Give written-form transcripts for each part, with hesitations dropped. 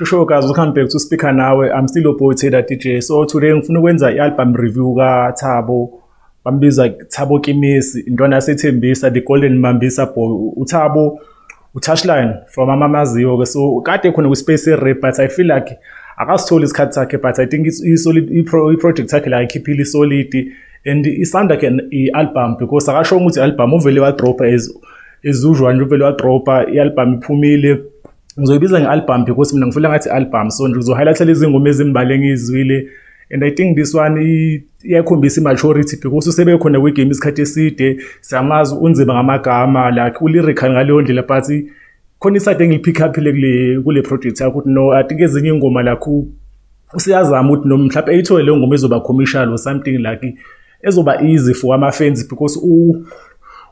Shosho guys, welcome back to Speaker Nawe. I'm still your boy Taylor DJ. So today ngifuna ukwenza i-album review kaThabo. Bambiza Thabo Kimisi, intwana yaseThembisa, the Golden Mambisa boy. UThabo uTouchline from amamaziyo ke, so kade khona ku-space rap, but I feel like akasitholi isikhathi sakhe, but I think i-solid i-project yakhe la ikhiphile i-solid and isanda ke i-album, because akasho ukuthi i-album uvele wadropa as usual nje, uvele wadropa i-album, iphumile. Ngizoyibiza nge-album because mina ngifila ngathi i-album, so nje ngizo-highlight-a lezi ngoma ezimbali engiyizwile. And I think this one iyakhombisa i-maturity because usebekhona kwi-game isikhathi eside, siyamazi unzima ngamagama, like u-lyrical ngaleyo ndlela, but khona i-side engili-pick up-ile kule project yakho ukuthi no, I think ezinye iy'ngoma lakho usiyazama ukuthi noma mhlawumbe eyithole leyo ngoma ezoba commercial or something like ezoba easy for ama-fans, because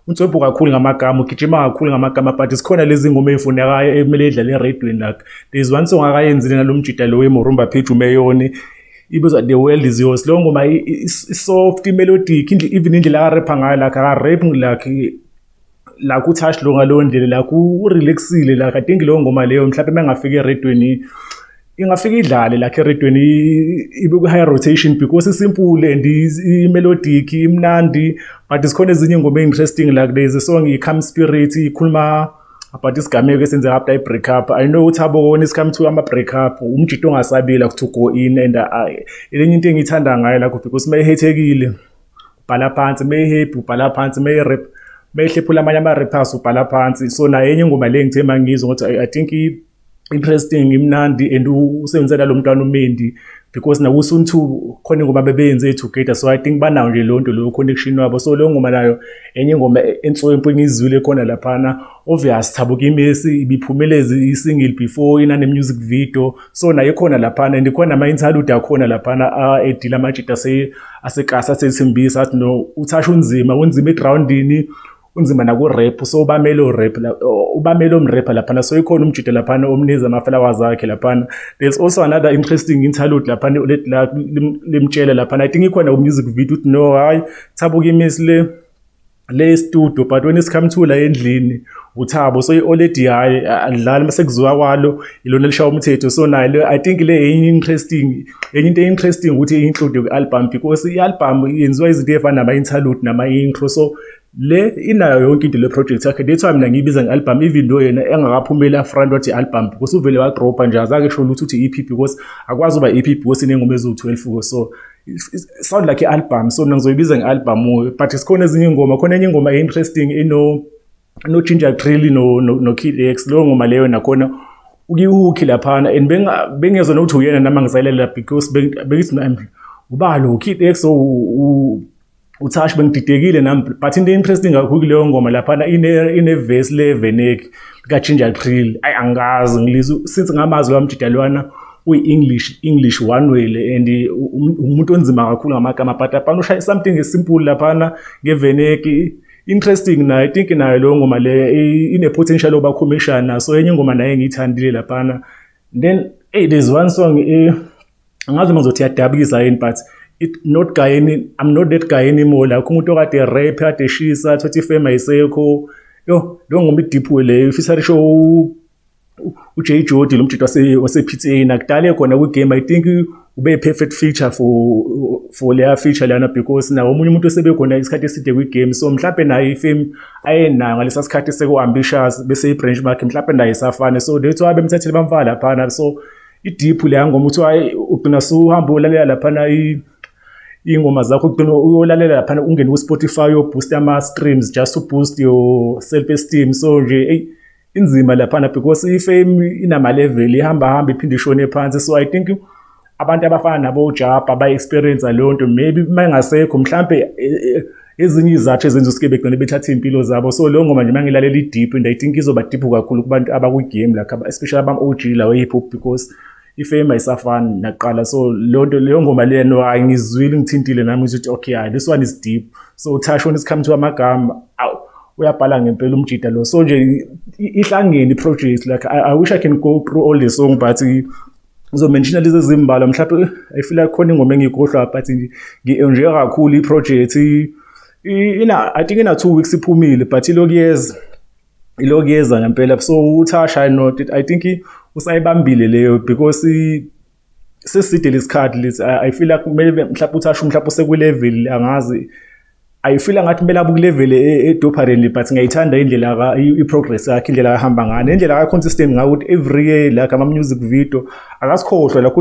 unswebhu kakhulu ngamagama, ugijima kakhulu ngamagama, but sikhona lezi ngoma ey'funekayo ekumele idlale eredweni. Like there's one song akayenzile nalo mjida lo weMorumba Page, uMeyoni, ibizwa "The World Is Yours". Leyo ngoma i-soft, i-melodic, even indlela akarepha ngayo, like aka-rap like uTouch lo ngaleyo ndlela, like u-relaxile. Like I think leyo ngoma leyo mhlawumbe uma ingafika eredweni, ingafika idlale like eredweni, ibe ku-high rotation because i-simple and i-melodic, imnandi. But zikhona ezinye iy'ngoma interesting, like there is a song i-Calm Spirit, ikhuluma about isigameko esenzeka after i-break up. I know ukuthi abo when it's come to ama-break up, umjito ongasabi like to go in. And elenye into engiyithanda ngayo lakho, because uma ehethekile ubhala phansi, uma e-happy ubhala phansi, uma e-rap, uma ehlephula amanye ama-rappers ubhala phansi. So naye enye ingoma le ngithe uma ngiyizwa ukuthi I think interesting, imnandi, and usebenzisa nalo mntwana uMendi, because naku-Soon 2 khona ingoma bebeyenze together, so I think banawo nje leyo nto leyo, connection wabo. So leyo ngoma nayo enye ingoma enswempu engiyizwile khona laphana. Obvious, Thabo Kimesi ibiphumeleze i-single before, inane-music video, so nayo ikhona laphana, and khona ama-interlude akhona laphana edila amajita asekasi asethembisa, athi no, uThasha unzima, unzima egrawundini, unzima naku-rap, so ubamele o-rap, ubamele omrapper laphana. So ikhona umjida laphana omnikeza ama-flowers akhe laphana. There's also another interesting interlude laphana limtshela laphana, I think ikhona ku-music video, ukuthi no, hayi, Thabo Kimesi le studio, but when it's come to la endlini uThabo, so i-already hayi adlala mase kuziwa kwalo ilona lishaya umthetho. So nayo I think le enye interesting, enye into interesting ukuthi i-include kwi-album, because i-album yenziwa izinto ey'fana nama-interlude nama-intro, so le inayo yonke into le project yakhe. That's why mina ngiyibiza nge-album, even though yena engakaphumeli upfront wathi i-album, because uvele wadropa nje, azange esho lutho ukuthi i-EP, because akwazi uba i-EP because inengoma eziwu-12, so it sound like i-album, so mina ngizoyibiza nge-album. But sikhona ezinye iy'ngoma, khona enye ingoma interesting ino no Ginger Trill no Kid X. Leyo ngoma leyo nakhona uki-hook laphana, and bengezwa nokuthi uyena nami ngisayilela, because bengithi ubalo Kid X uThash, bengididekile nami. But into interesting kakhulu kuleyo ngoma laphana, ine verse le vernac ka Ginger Trill. Ayi, angazi, ngilizwe since ngamazi lo mjida lwana uyi-English English one way le, and umuntu onzima kakhulu ngamagama, but laphana ushaya something simple laphana nge-vernac, interesting nayo. I think nayo leyo ngoma le ine potential yokuba commercial. So enye ingoma naye engiyithandile laphana. Then hey, there's one song, angazi uma ngizothi iyadabukisa yini, but it not guy any, "I'm Not That Guy Anymore", like umuntu okade rap, kade eshisa, thothi i-fame ayisekho. Yo, leyo ngoma i-deep leyo, featurisho uJay Jody, lo mjito wase PTA, nakudala khona kwi-game. I think ube perfect feature for leya feature lana, because nawo omunye umuntu osebekhona isikhathi eside kwi-game, so mhlawumbe naye i-fame ayenayo ngalesa sikhathi seku-Ambitious bese i-Branch Mark, mhlawumbe naye isafana, so that's why bemthathile bamfaka laphana. So i-deep leya ngoma, uthi hayi, ugcina suhamba ulalela laphana iy'ngoma zakho, ugcina uyolalela laphana, ungene ku-Spotify, uyoboost ama-streams just to boost your self esteem. So nje eyi, inzima laphana because i-fame inama-level, ihamba hamba iphinde ishone phansi. So I think abantu abafana nabo Jabba bayi-experience leyo nto, maybe uma engasekho mhlampe ezinye izathu ezenza usuke begcine bethatha iy'mpilo zabo. So leyo ngoma nje uma ngilalela i-deep, and I think izoba deep kakhulu kubantu abakwi-game, like especially abam-OG lawa hip hop, because i-fame ayisafani nakuqala. So leyo nto, leyo ngoma leyo, no, hayi, ngizwile, ngithintile nami ukuthi okay, hayi, this one is deep. So Tash, when it's come to amagama, awu, uyabhala ngempela umjida lo. So nje ihlangene i-project. Like I wish I can go through all the song, but ngizomentiona lezi ezimbalwa. Mhlawumbe I feel like khona ingoma engiyikhohlwa, but nje ngi-enjoy kakhulu i-project. Ina, I think ina 2 weeks iphumile, but ilokhu yeza, ilokhu yeza ngempela. So uThasha, not, I think Usayibambile leyo because seside lesikhathi lesi. I feel like kumele mhlawumbe uthi asho mhlawumbe usekwi-level, angazi, I feel ngathi kumele abe ku-level e-doperly, but ngiyayithanda indlela i-progress yakhe, indlela ahamba ngayo, indlela aka-consistent ngayo ukuthi every year like ama-music video akasikhohlwa, like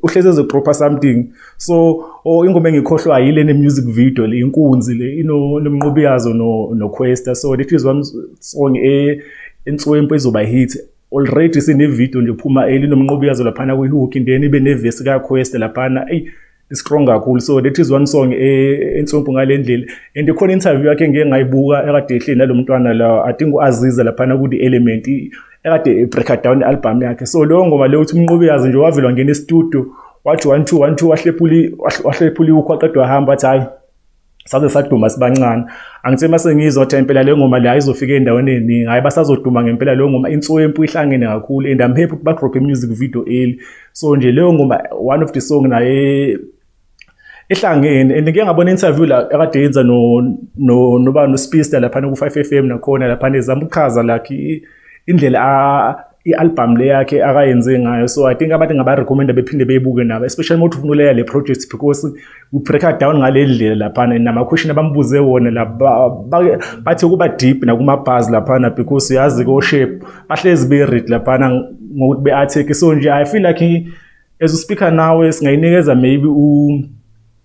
uhlezi ezodropha something. So oh, ingoma engikhohlwa yile ne-music video le, Inkunzi le inoMnqobiyazo no-Questa. So that is one song enswempu ezoba hit already, sine-video nje phuma elinoMnqobiyazo laphana kwi-hook, then ibe nevesi kaQuesta laphana, eyi, strong kakhulu. So that is one song enswempu ngale ndlela. And ikhona interview yakhe engike ngayibuka ekade ehleli nalo mntwana la, I think u-Aziza laphana ku-The Element, ekade break down i-album yakhe. So leyo ngoma leyo uthi uMnqobiyazi nje wavele wangena e-studio, wathi 1 2 1 2, wahlephula ihook, waqeda wahamba, wathi hayi, saze saduma sibancane. Angithe mase ngizwa ukuthi impela le ngoma le ayizofika endaweni eningi, hayi, basazoduma ngempela. Leyo ngoma inswempu, ihlangene kakhulu and I'm happy ukuthi badrop i-music video early. So nje leyo ngoma, one of the song naye ehlangene. And ngike ngabona interview la akade yenza no noba no Speedster laphana ku 5 FM, nakhona laphana ezama ukuchaza like indlela i-album le yakhe akayenze ngayo. So I think abantu ngaba-recommenda bephinde beyibuke nabo, especially uma uthi ufuna uleya le project, because u-break down ngale ndlela laphana nama-question abambuze wona la, bathi kuba deep nakuma-bars laphana, because uyazi ko-shape bahlezi be-read laphana ngokuthi be-attack. So nje I feel like as uspeaker nawe singayinikeza maybe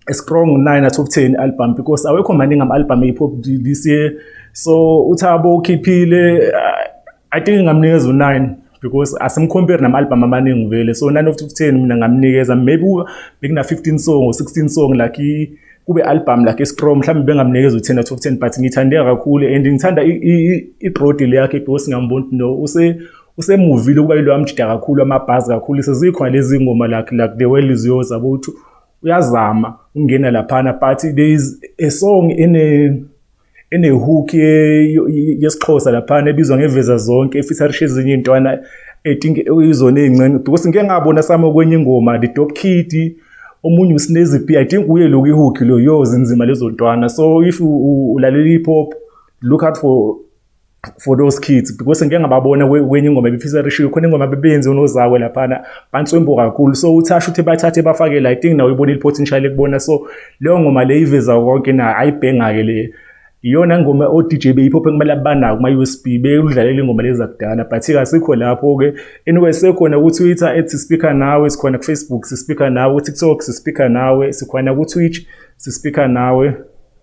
a strong 9 out of 10 album, because awekho maningi ama-album e-hip hop this year. So uThabo ukhiphile, I think ngingamnikeza u-9 because asimcompare nama-album amaningi vele. So 9 out of 10 mina ngamnikeza. Maybe bekuna 15 song or 16 song, like kube album like strong, mhlawumbe bengamnikeza u-10 out of 10, but ngithande kakhulu and ngithanda i-growth le yakhe because ngiyambona no usemuvile ukuba yilo amjida kakhulu, amabhazi kakhulu, sezikhona lezi ngoma like The World Is Yours, yabo, ukuthi uyazama ukungena laphana. But there is a song ene-hook yesiXhosa laphana ebizwa ngeveza zonke, efeaturisha ezinye iy'ntwana I think izona ey'ncane, because ngike ngabona sama kwenye ingoma The Dope Kid, omunye uSnezi B, I think uye lokhu ihook lo, yo, zinzima lezo ntwana. So if ulalela hip hop, look out for those kids, because ngike ngababona kwenye ingoma ebifeaturishiwe khona, ingoma bebenze uNozakwe laphana, banswembu kakhulu. So uthasha ukuthi bathathe bafake la, I think nawe ibona i-potential ekubona. So leyo ngoma le iveza konke na ayibhenga-ke le, iyona ngoma o-DJ be-hip hop ekumele banako kuma-USB, beyudlalela ingoma lezi zakudala, but asikho lapho-ke. Anyway, sekhona ku-Twitter @sispeakernawe, sikhona ku-Facebook sispeaker nawe, ku-TikTok sispeaker nawe, sikhona ku-Twitch sispeaker nawe.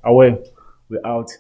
Awe, we out.